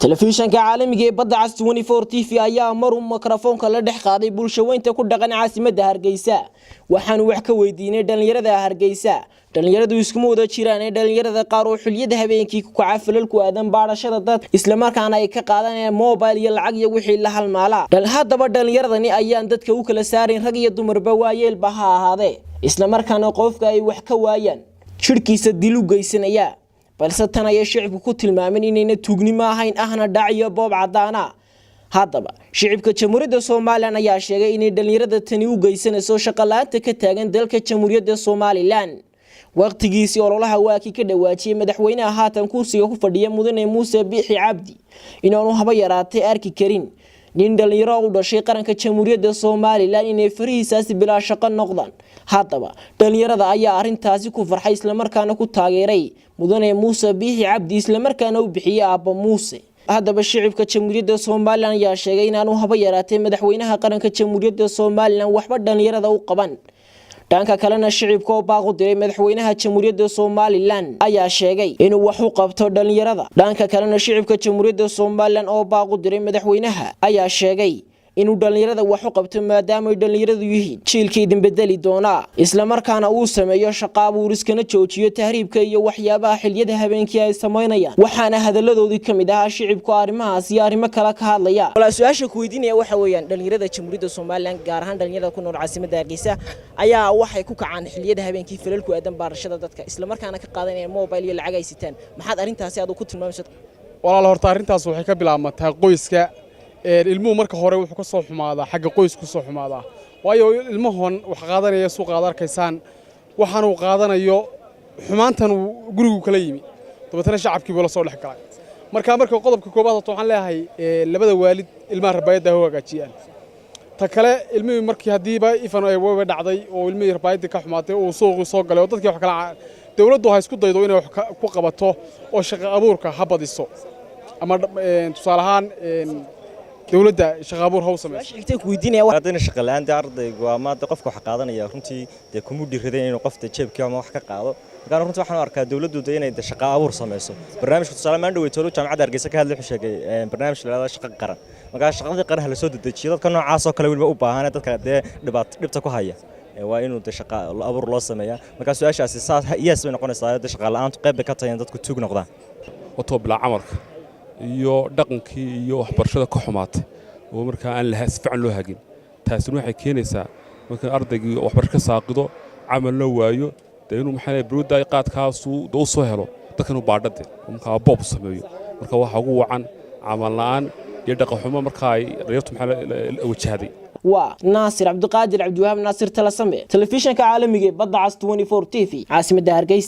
Telefishanka caalamiga ee Badda Cas 24 TV ayaa maruu mikrofoonka la dhex qaaday bulshaweynta ku dhaqan caasimadda Hargeysa. Waxaanu wax ka weydiinay dhalinyarada Hargeysa. Dhalinyaradu iskuma wada jiraan ee dhalinyarada qaar oo xilliyada habeenkii ku kaca falal ku aadan baadhashada dad, islamarkaana ay ka qaadanayaan mobile iyo lacag iyo wixii la halmaalaa. Haddaba dhalinyaradani ayaan dadka u kala saarayn rag iyo dumarba, waayeelba ha ahaadee, islamarkaana qofka ay wax ka waayaan jidhkiisa dil u geysanaya. Balse tan ayay shicibku ku tilmaameen inayna tuugnimo ahayn, ahna dhac iyo boob cadaana. Haddaba shicibka Jamhuuriyadda Somaliland ayaa sheegay inay dhalinyarada tani u geysanayso shaqo la'aanta ka taagan dalka Jamhuuriyadda Somaliland. Waqtigiisii ololaha waa kii ka dhawaajiyey madaxweynaha haatan kursiga ku fadhiya, Mudane Muuse Biixi Cabdi, inaanu haba yaraatay arki karin nin dhalinyaro u dhashay qaranka Jamhuuriyadda Somaliland inay farihiisaasi bilaa shaqo noqdaan. Haddaba dhalinyarada ayaa arintaasi ku farxay, islamarkaana ku taageeray Mudane Muuse Biixi Cabdi, islamarkaana u bixiyey Aabba Muuse. Haddaba shicibka Jamhuuriyadda Somaliland ayaa sheegay inaanu haba yaraatay madaxweynaha qaranka Jamhuuriyadda Somaliland waxba dhalinyarada u qaban. Dhanka kalena, shicibka oo baaq u diray madaxweynaha Jamhuuriyadda Somaliland ayaa sheegay inuu wax u qabto dhalinyarada. Dhanka kalena, shicibka Jamhuuriyadda Somaliland oo baaq u diray madaxweynaha ayaa sheegay inuu dhalinyarada wax u qabto, maadaama ay dhalinyaradu yihiin jiilka idin bedeli doonaa, islamarkaana uu sameeyo shaqo abuur, iskana joojiyo tahriibka iyo waxyaabaha xilliyada habeenkii ay samaynayaan. Waxaana hadaladoodii ka mid ahaa shicibku arrimahaas iyo arrimo kale ka hadlaya. Su-aasha ku weydiinaya waxa weeyaan, dhalinyarada Jamhuuriyadda Somaliland, gaar ahaan dhalinyarada ku nool caasimadda Hargeysa, ayaa waxay ku kacaan xilliyada habeenkii falal ku aadan baarashada dadka, islamarkaana ka qaadanayaan mobile iyo lacag ay sitaan. Maxaad arrintaasi aad ku tilmaamaysa? Walaal, horta arrintaas waxay ka bilaabmataa qoyska. Ilmuhu marka hore wuxuu ka soo xumaadaa xagga qoysku soo xumaadaa, waayo ilmahon wax qaadanaya suuqa aad arkaysaan, waxaanuu qaadanayo xumaantan uu gurigu kala yimi, dabeetana shacabkii buu la soo dhex galay. Marka qodobka koowaad horta waxaan leeyahay labada waalid ilmaha rabaayadda ha hagaajiyaan. Ta kale, ilmihii markii haddiiba ifan ay waba dhacday oo ilmihii rabaayaddii ka xumaatay oo suuqii soo galay oo dadkii wax kala, dawladdu ha isku daydo inay wax ku qabato oo shaqo abuurka ha badiso, ama tusaale ahaan dawladda shaqo abuur ha u samayso. Haddayna shaqa la'aan dee ardaygu ama de qofka wax qaadanaya runtii dee kuma dhiiradan inuu qofta jeebkii ama wax ka qaado. Markaan runtii waxaan u arkaa dawladdu de inay de shaqa abuur samayso. Barnaamijka tusaale maan dhawey toolo Jaamacadda Hargeysa ka hadlay wuxuu sheegay barnaamij la yidhahdo shaqo qaran. Markaa shaqadii qaran ha lasoo dedejiyo. Dadka noocaas oo kale weliba u baahan, dadka dee dhibaato dhibta ku haya, waa inuu de shaqa abuur loo sameeyaa. Markaa su-aashaasi saas yes bay noqonaysaa. De shaqa la'aantu qayb bay ka tahay in dadku tuug noqdaan. Watoo bilaa camalka iyo dhaqankii iyo waxbarashada ka xumaatay oo markaa aan laha si fiican loo hagin, taasina waxay keenaysaa marka ardaygii waxbarasho ka saaqido, camalna waayo, dee inuu maxaa balwadda qaadkaasuu de u soo helo dadka inuu baadhade oo markaa boob sameeyo. Marka waxaa ugu wacan camal la'aan iyo dhaqan xumo markaa ay dhalinyartu maxaa wajahday. Waa Naasir Cabdiqaadir Cabdiwahaab, Naasir Talasame, telefishanka caalamiga ee Badda Cas 24 TV, caasimadda Hargeysa.